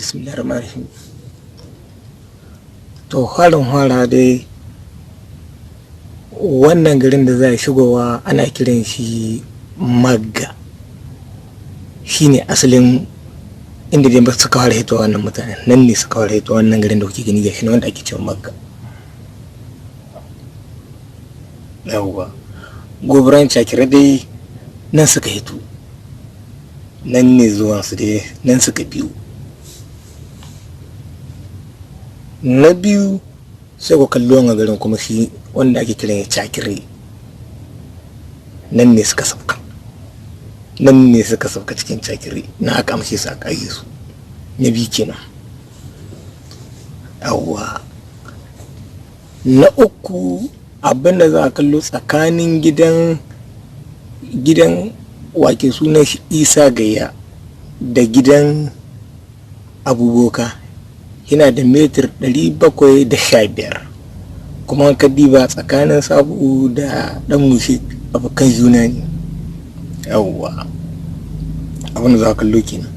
Bismillahir rahmanir rahim. To harin hara dai wannan garin da za a shigowa ana kiran shi Magga. Shine asalin inda dai ba suka fara hitowa wannan mutanen, nan ne suka fara hitowa wannan garin da kuke gani gashi wanda ake cewa Magga. Yawwa, goburan Cakira dai nan suka hito, nan ne zuwansu dai, nan suka biyu. Na biyu sai ku kalli wannan garin kuma shi wanda ake kiran ya Cakire, nan ne suka sauka, nan ne suka sauka cikin Cakire, na aka amshe su aka aje su. Na biyu kenan. Yawwa, na uku abin da za a kallo tsakanin gidan wake sunan shi Isa Gayya da gidan Abuboka yana da metir 715. Kuma ka diba tsakanin Sabu da Dan Mushe abokan juna ne. Yawwa, abin da za a kallo kenan.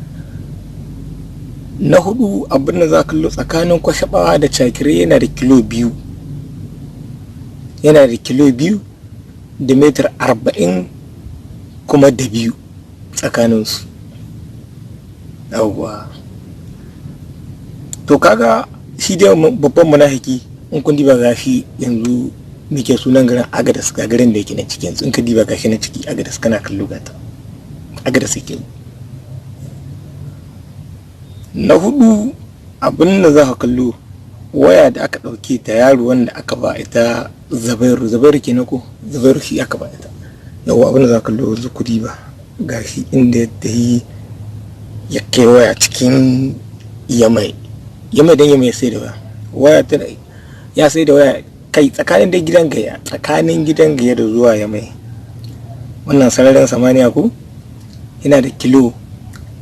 Na hudu abin da za a kallo tsakanin Kwashabawa da Cakire yana da kilo 2, yana da kilo 2 da metir 40 kuma da 2 tsakaninsu. Yawwa, to kaga shi dai babban munafiki in kun diba gashi yanzu muke sunan garin Agadas, ga garin da yake na ciki yanzu in ka diba gashi na ciki Agadas kana kallo gata Agadas yake. Na hudu abin da za ka kallo waya da aka ɗauke ta yaro wanda aka ba ita Zabairu, Zabairu kenan ko Zabairu shi aka ba ita. Yawwa, abin da za ka kallo yanzu ku diba gashi inda ya tafi ya kai waya cikin Yamai, Yamai dan Yamai sai da waya, waya ta ya sai da waya kai tsakanin da gidan Gaya, tsakanin gidan Gaya da zuwa Yamai wannan sararin samaniya ko yana da kilo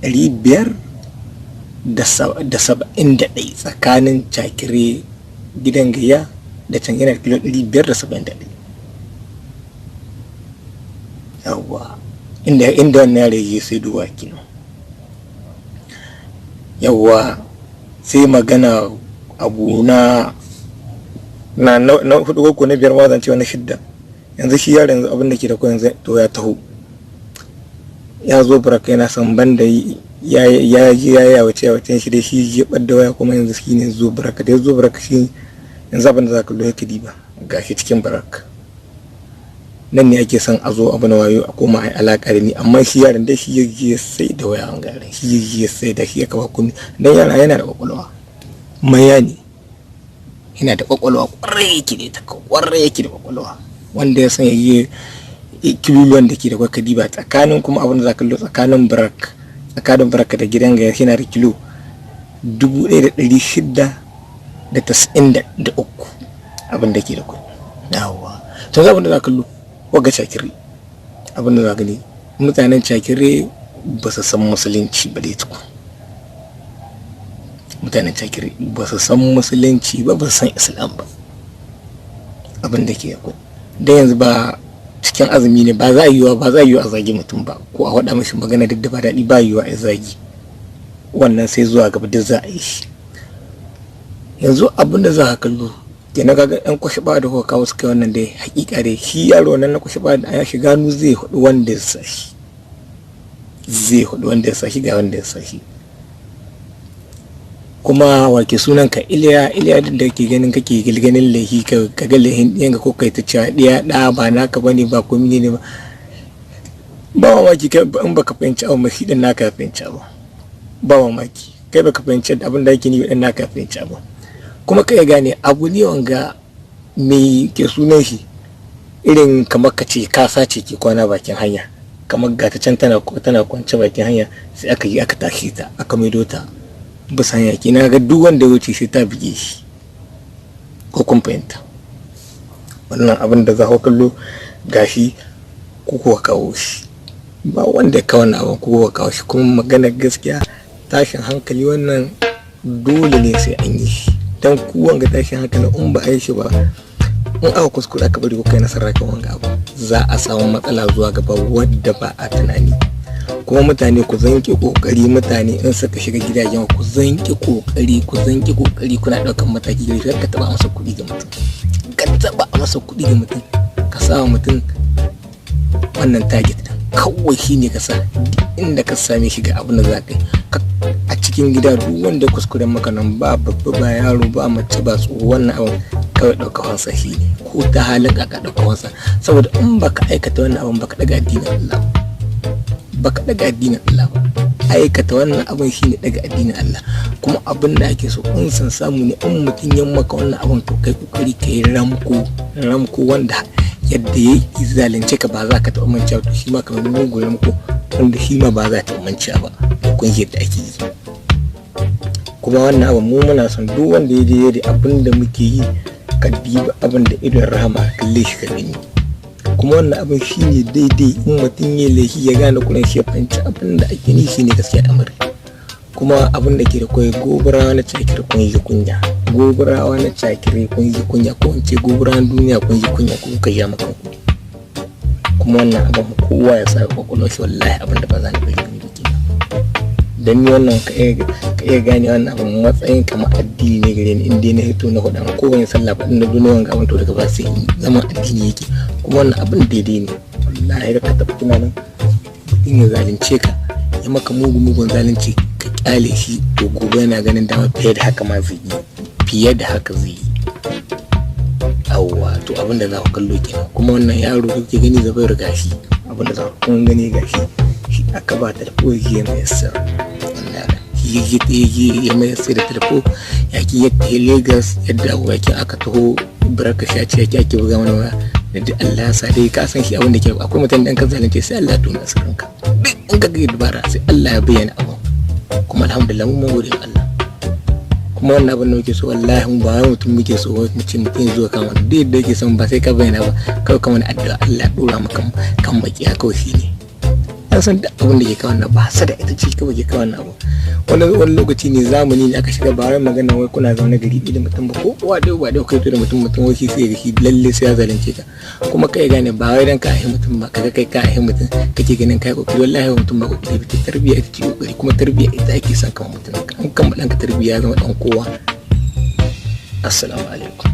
571 tsakanin Cakire gidan Gaya da can yana da kilo 571. Yawwa, inda wannan yaro ya sai duwa kenan. Yawwa, sai magana abu na na hudu ko na biyar ma zan ce na shidda. Yanzu shi yaron yanzu abin da ke da ko yanzu to ya taho ya zo baraka yana son banda ya ya ya ya wace wacen shi dai shi ya ɓadda waya kuma yanzu shi ne zo baraka da ya zo baraka shi yanzu abin da za ka lura ka diba gashi cikin baraka nan ne ake son a zo abu na wayo a koma a yi alaƙa da ni, amma shi yaron dai shi ya je sai da waya an garin shi ya je sai da shi ya kaba komi dan yara yana da kwakwalwa maya ne, yana da kwakwalwa kwarai yake da ita, kwarai yake da kwakwalwa wanda ya san ya yi kiluluwan da ke da kwaka diba tsakanin kuma abin da za ka lura tsakanin barak, tsakanin baraka da gidan Gaya yana da kilo 1693 abin da ke da kuɗi. Yawwa, to abin da za ka lura waga Cakire abin da za gani mutanen Cakire ba su san musulunci ba dai tukun. Mutanen Cakire ba su san musulunci ba, ba su san islam ba abin da ke akwai. Dan yanzu ba cikin azumi ne ba za a yiwa ba za a yiwa a zagi mutum ba ko a faɗa mashi magana duk da ba daɗi, ba yiwa a zagi wannan sai zuwa gaba duk za a yi shi. Yanzu abin da za ka kallo kenan kaga yan kwashiba da kuka kawo suka wannan dai hakika dai shi yaro nan na kwashiba da ya shiga nu zai hudu wanda ya sashi, zai hudu wanda ya sashi ga wanda ya sashi. Kuma wake sunan ka Iliya, Iliya din da kake ganin kake ganin laihi ka ga laihin ɗiyan ka ko kai ta cewa ɗiya ɗa ba naka bane ba komai ne ba, ba mamaki kai in baka fahimci abu shi ɗin naka ya fahimci abu, ba mamaki kai baka fahimci abin da yake ni ɗin naka ya fahimci abu. Kuma kai gane abu ne wanga me ke sunan shi irin kamar ka ce ka sace ke kwana bakin hanya, kamar ga ta can tana kwance bakin hanya sai aka yi aka tashi ta aka maido ta bisa hanya kina ga duk wanda ya wuce sai ta buge shi ko kun fahimta. Wannan abin da za ku kallo gashi ku kuka kawo shi, ba wanda ya kawo wannan abin ku kuka kawo shi. Kuma magana gaskiya tashin hankali wannan dole ne sai an yi shi, dan ku wanga tashin hankali in ba a yi shi ba in aka kuskura aka bari ku kai nasara kan wanga abu za a samu matsala zuwa gaba wadda ba a tunani. Kuma mutane ku zanki kokari, mutane in suka shiga gidajen ku zanki kokari, ku zanki kokari kuna daukan mataki gare ka. Taba masa kuɗi ga mutum, ka taba masa kuɗi ga mutum, ka sa mutum wannan target din kawai shine ka sa inda ka same shi ga abin da za ka yi a cikin gida. Duk wanda kuskuren maka nan, ba babba ba yaro ba mace ba tsoho, wannan abin kawai ɗauka fansa shi ne, ko ta halin ka ɗauka fansa. Saboda in baka aikata wannan abin, baka ɗaga addinin Allah ba, baka ɗaga addinin Allah ba. Aikata wannan abin shine ɗaga addinin Allah. Kuma abin da ake so, in san samu ne, in mutum ya maka wannan abin, to kai kokari ka yi ramko, ramko wanda yadda ya zalunce ka ba za ka taɓa mancewa, to shi ma kamar mugun ramko wanda shi ma ba za ta taɓa mancewa ba. Kun yadda ake yi. Kuma wannan abin mu muna son duk wanda ya je da abin da muke yi, ka diba abin da idon rahama, kalle shi ka gani. Kuma wannan abin shine daidai. In mutum ya laifi ya gane kuran shi, ya fahimci abin da ake ni, shine gaskiya amari. Kuma abin da ke da kwai, Gobirawa na Cakir kun yi kunya, Gobirawa na Cakir kun yi kunya, ko in ce Gobirawan duniya kun yi kunya, ko kuka ja maka ku. Kuma wannan abin kowa ya sa kwakwalwar shi, wallahi abin da ba za ni bari ni biki dan ni wannan ka iya gane wannan abin matsayin kamar addini ne gare ni. In dai na hito na hudu ko ban sallah ba, na duniya wanga abin, to daga ba sai zama addini yake. Kuma wannan abin daidai ne. Wallahi ka taɓa tunanin mutum ya zalunce ka, ya maka mugu mugun zalunci, ka kyale shi, to gobe yana ganin dama fiye da haka ma zai yi, fiye da haka zai yi. Awwa, to abin da za ku kallo kenan. Kuma wannan yaro kuke gani, Zabairu, gashi abin da za ku kun gani, gashi shi aka ba talfo ya mai sir, ya mai sai da talfo yakin ya tafi Lagos, yadda yakin aka taho baraka sha ce yaki ake buga mana waya da duk Allah ya sa dai ka san shi. Abin da ke akwai mutum da ka zalunce, sai Allah ya tona asirinka. Duk in ka ga dubara, sai Allah ya bayyana abin. Kuma alhamdulillah mun gode Allah. Kuma wannan abin da muke so, wallahi mu ba wai mutum muke so mu ce mutum ya zo kan wani duk yadda yake son ba sai ka bayyana ba, kawai ka wani addu'a Allah ya dora maka kan makiya kawai. Shine an san duk abin da ke kawo wannan ba sada ita ce kawai ke kawo wannan abu. Wani lokaci ne, zamani ne aka shiga. Ba wai magana wai kuna zaune gari ɗaya da mutum ba, ko uwa ɗaya uba ɗaya kai da mutum, mutum wai shi sai ga shi lalle sai ya zalunce ka. Kuma kai gane ba wai dan ka haihi mutum ba, kaga kai ka haihi mutum kake ganin kai kokari. Wallahi mutum ba kokari ba, tarbiyya ita ce kokari. Kuma tarbiyya ita ake son kama mutum. An kama ɗanka tarbiyya, ya zama ɗan kowa. Assalamu alaikum.